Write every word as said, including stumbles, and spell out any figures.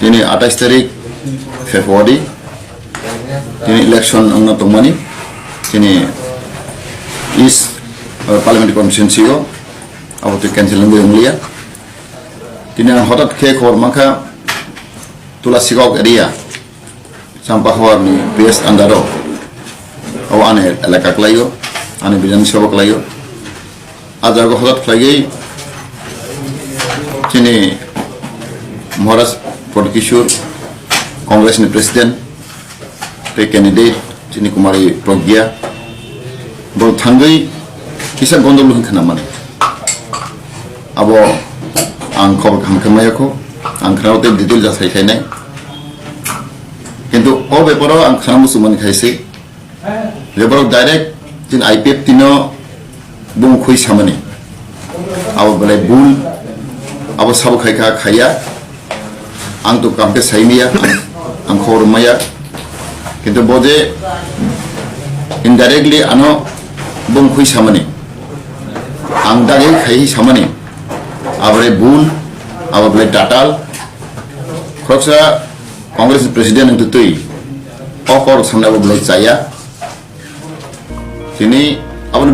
Tini atais tarik February, tini election wngna tongmani, tini East, uh, Parliamentary Constituency o, abo twi cancel wngwi wnglia. Tini ang hotat khe khobor mankha, Tulasikok area, Champahor ni P S under o, abo ani elaka kwlaio, ani Bidhan Sabha kwlaio. A jaga hodat khlaigwi chini Maharaj Pradyot Kishore, Congress ni president tei candidate chini Kumari Pragya, bo thangwi kisa gondogol hwn khna mani. Abo ang khobor kaham khe maya kho, ang khna tei detail jasai khainai. Kintu o beparo ang khna muchung mani khai se. Je borok direct tin I P F T no bung khui samani. Abo belai bul, abo sabo khai kha khaiya. Ang to kam khe sai maya, ang khobor maya. Kintu bo je indirectly ano bung khui samani. Ang dagi khai samani. Abo belai bul, abo belai tatal. Khoroksa Congress president wng twi o kok samna bo belai chaya. Tini abo